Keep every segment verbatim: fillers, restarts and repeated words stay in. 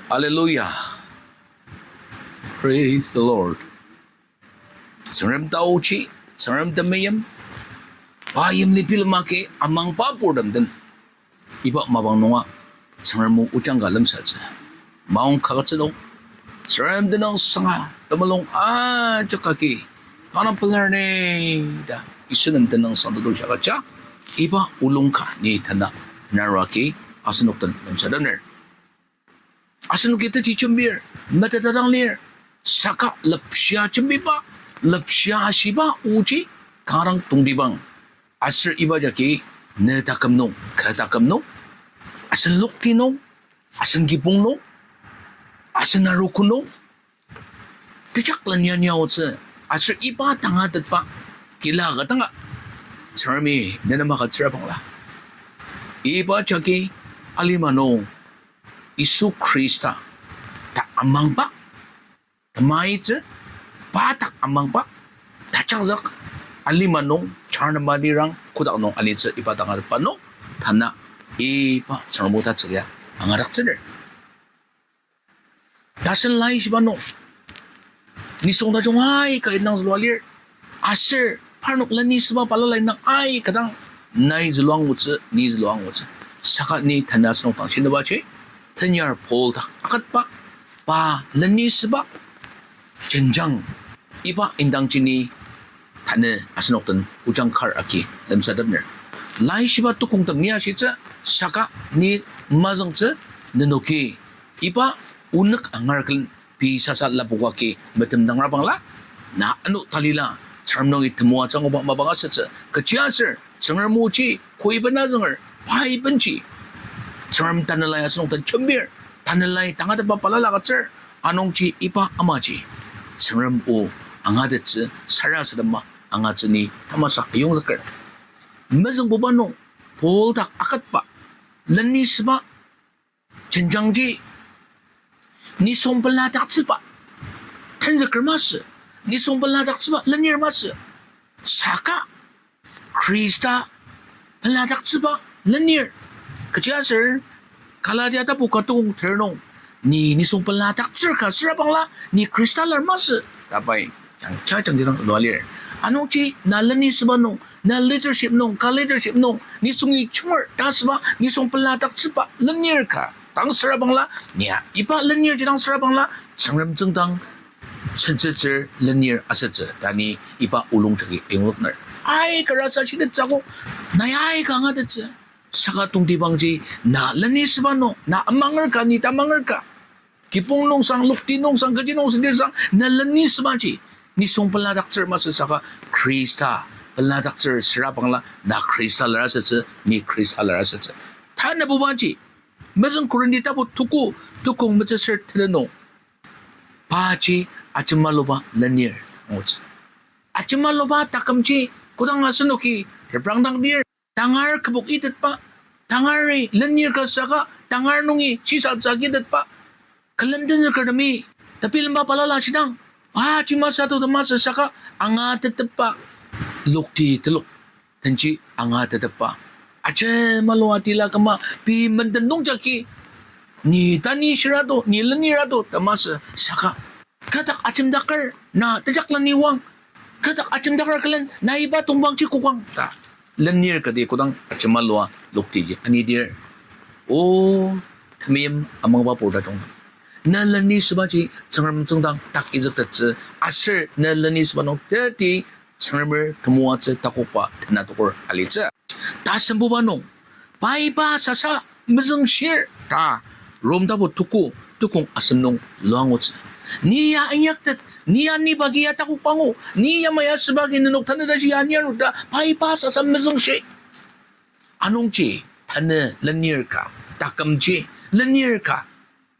Hallelujah. Praise the Lord. Tsüngrem taochi, Tsüngrem temeim, pa yimli bilema agi amangba purtem den, iba mapang nunga Tsüngrem o ojang ka lemsatsü. Maong kaket nung, Tsüngrem tenüng sanga temulung ajak agi kanga pelar ni ta Yisu nem tenüng sangtetoja agüja, iba olung ka ni tanü narua agi asenok den lemsatener. Asenoki teti jembir, metetdang lir, saka lepshia jembiba, lepshia ashiba oji kanga tongtibang. Aser iba jagi ne taküm nung, kü taküm nung, asen lokti nung, asen kibong nung, asen arogo nung, tejaklen ya ni aotsü, aser iba tangatetba kila ka danga Tsüngremi ne nem agütsür bangla, iba jagi alima nung Yisu Khrista dak amangba temaitsü, pa dak amangba tajakzük, alima nung charnema lirang kotak nung alitsü iba tangatetba nung, tanü iba Tsüngrem o tatsüka angadaktsüner. Tasen laishiba nung nisung tajung aika indang zülua lir. Aser parnok lenisüba balala indang aika dang nai zülua angutsü, ni zülua angutsü. Saka ni tanü asenok dang shinübaji, tenyar Paul dak aketba, pa lenisüba jenjang, iba indangji ni tanü asenok den ojang kar agi lemsatepner. Laishiba tukongtem ni ashitsü, saka ni mazüngtsü, nenoki iba onük angar külen pei sasa lapoka agi metemdangra bangla, na ano talila, Tsüngrem nungi temoatsü anguba mapang asütsü, kechiaser Tsüngrem oji koi bena zünger, pai benji Tsüngrem tanelai asenok den jembir, tanelai tangatetba balala agütsür, anungji iba amaji Tsüngrem o angatettsü sarasadema angatsü ni tamasa ayongzüker. Mezüngbuba nung Paul dak aketba lenisüba jenjangji nisung peladaktsüba tenzüker masü, nisung peladaktsüba lenir masü, saka Khrista peladaktsüba lenir. Kechiaser Galatia tapu ka tukong ter nung, ni nisung peladaktsür ka süra bangla ni Khristaler masü ta pai jangja jangja dang lua lir. Anungji na lenisüba nung, na leadership nung, ka leadership nung nisungi chunger ta asüba nisung peladaktsüba lenir ka dang süra bangla, nia iba lenirji dang süra bangla Tsüngrem tsüngdang sentsütsür lenir asütsü ta ni iba olung jagi ayongzükner. Aika rasa shitettsü akok, nai aika angatettsü. Saka tongtibangji na lenisüba nung, na amanger ka, ni tamanger ka, kibong nung sang, lokti nung sang, kechi nung sang, na lenisübaji nisung peladaktsür masü saka Khrista peladaktsür süra bangla na Khristaler asütsü, ni Khristaler asütsü. Tanabubaji, mezüng Korinti tapu tuku, tukong metsüsür tenet nung, paji ajemaluba lenir angutsü. Ajemaluba takümji kodang asenoki reprangdang lir, tangar kübok itetba, tangari lenir ka saka tangar nungi shisatsü agitetba, külen tenzükertemi tebilemba balala shidang, pa ajimasa to temasü saka angatetepba, lokti telok tenji angatetepba, ajemalua tila küma pei menden nungjagi, ni tani shirato, ni lenirato temasü saka, kü dak ajemdaker, na tejakleni oang, kü dak ajemdaker külen na iba tongpangji kokang ta lenir kati kodang ajemalua loktiji anidir, o temeim amangba pur tajung, na lenisübaji Tsüngrem tsüngdang tak izüktettsü, aser na lenisüba nung teti Tsüngremer temoatsü takokba tena tokur alitsü. Tasembuba nung, pa iba sasa mezüngshir ta Rom tapu tuku, tukong asem nung lua angutsü. Ni ya inyaktet, ni ya ni bagi ya takokba angu, ni yamai asüba agi nenok tanü tashi ya ni aru ta pa iba sasa mezüngshi. Anungji tanü lenir ka, takümji lenir ka,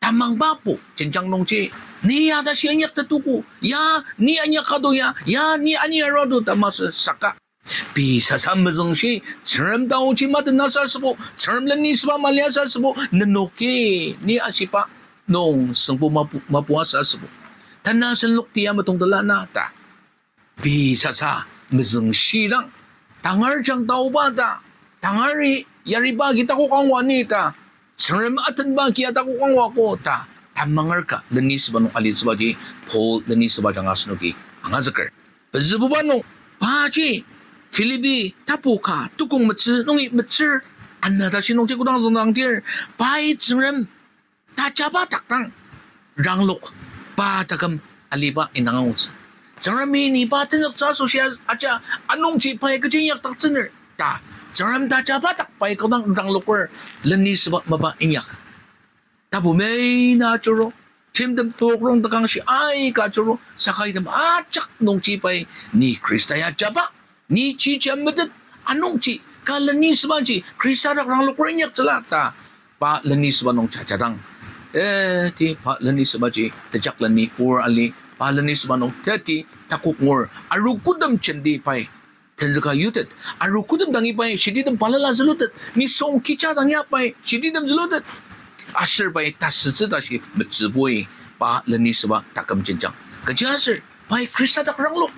tamangba pur jenjang nungji, ni ya tashi inyaktet tuku, ya ni inyaka to ya, ya ni ani arua to ta masü saka, pei sasa mezüngshi, Tsüngrem taoji matenasa asübo, Tsüngrem lenisüba maliasa asübo, nenoki ni ashiba nung süngbo mapu, mapu asa asübo, tanü asen lokti ya metongtela na ta pei sasa mezüngshidang, tangar jang taoba ta, tangari yariba agi takok angua ni ta, Tsüngrem atenba agi ya takok anguako ta, amanger ka lenisüba nung alitsübaji Paul lenisüba jang asenoki angazüker. Pezübuba nung, paji Philippi tapu ka tukong metsü nungi metsür ana tashi nungji kodang züngdangdir, pai Tsüngrem tajaba dak dang ranglok pa taküm aliba indang angutsü. Tsüngremi ni pa tenzüktsü asoshi aja, anungji pai kechi inyakdaktsüner ta, Tsüngrem tajaba dak pai kodang rangloker lenisüba mapa inyak. Tapu mei na ajuru, timtem tokrong takangshi aika ajuru, saka item ajak nungji pai ni Khrista ya jaba, ni chija metet, anungji ka lenisübaji Khrista dak rangloker inyaktsüla ta, pa lenisüba nung jajadang, teti pa lenisübaji tejak leni or ali, pa lenisüba nung teti takok ngur, aru kodem jenti pai tenzüka yutet, aru kodem dangi pai shititem balala zülutet, nisung kija dangi pai shititem zülutet. Aser pai tasütsü tashi metsübui pa lenisüba taküm jenjang. Kechiaser pai Khrista dak ranglo.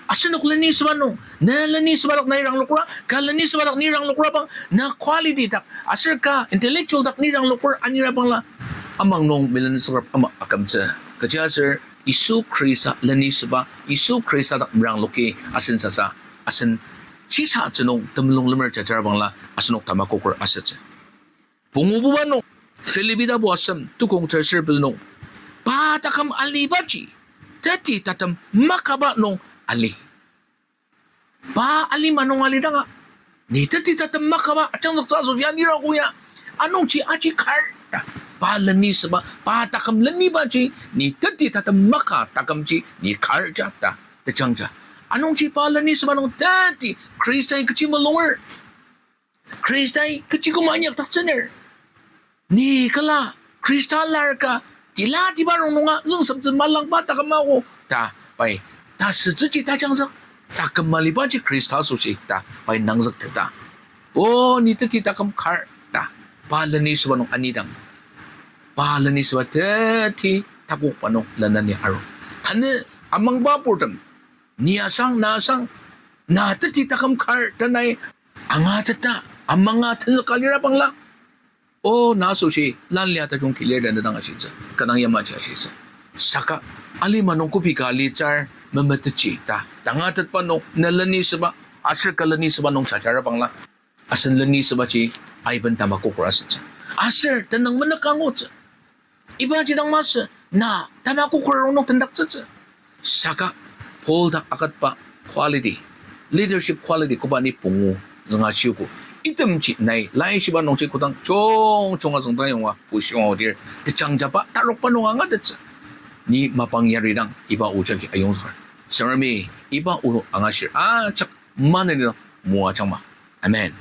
Asenok lenisüba nung, ne lenisüba dak nai ranglokra, ka lenisüba dak ni ranglokrabang, na quality dak, aser ka intellectual dak ni rangloker anirabangla, amang nung melensükrap ama akümtsü. Kechiaser Yisu Khrista lenisüba, Yisu Khrista dak merangloki asen sasa, asen shisatsü nung temulung lemer jajarabangla asenok tamakoker asütsü. Pungububa nung, Philippi tapu asem tukong terser pezü nung, pa taküm alibaji teti tatem makaba nung ali. Pa alima nung alidanga, ni teti tatem makaba ajangzüktsü asoshi alirago ya, anungji aji kar ta. Pa lenisüba, pa taküm lenibaji, ni teti tatem maka takümji ni kar ja ta tejangja. Anungji pa lenisüba nung teti Khristai kechi mulunger, Khristai kechi küma inyakdaktsüner, ni kala Khrista lar ka tila tiba rongnunga züngseptsü malangba taküm ao ta pai tasütsüji tajangzük, taküm alibaji Khrista asoshi ta pai nangzükteta. O, ni teti taküm kar ta pa lenisüba nung anidang, pa lenisüba teti takokba nung lenani aru. Tanü amangba purtem, ni asang, na asang, na teti taküm kar ta nai angateta, amanga tenzüka lirabangla, o, na asoshi lanlia tajung kilir ta ne dang ashitsü, kü dang yamaji ashitsü. Saka alima nung kobi ka alitsür memetetji ta tangatetba nung ne lenisüba aser ka lenisüba nung jajarabangla, asen lenisübaji aiben tamakoker asütsü. Aser tenüng menük angutsü. Ibaji dang masü na tamakoker rongnung tendaktsütsü. Saka Paul dak aketba quality, leadership quality koba ni pungu zünga shiogo. Itemji nai laishiba nungji kodang jungjunga züngdang yonga pushionga odir, tejangjaba tarokba nung angatettsü. Ni mapang yaridang iba o jagi ayongzüker. Tsüngremi iba o angashir ajak maneni moajangma. Amen.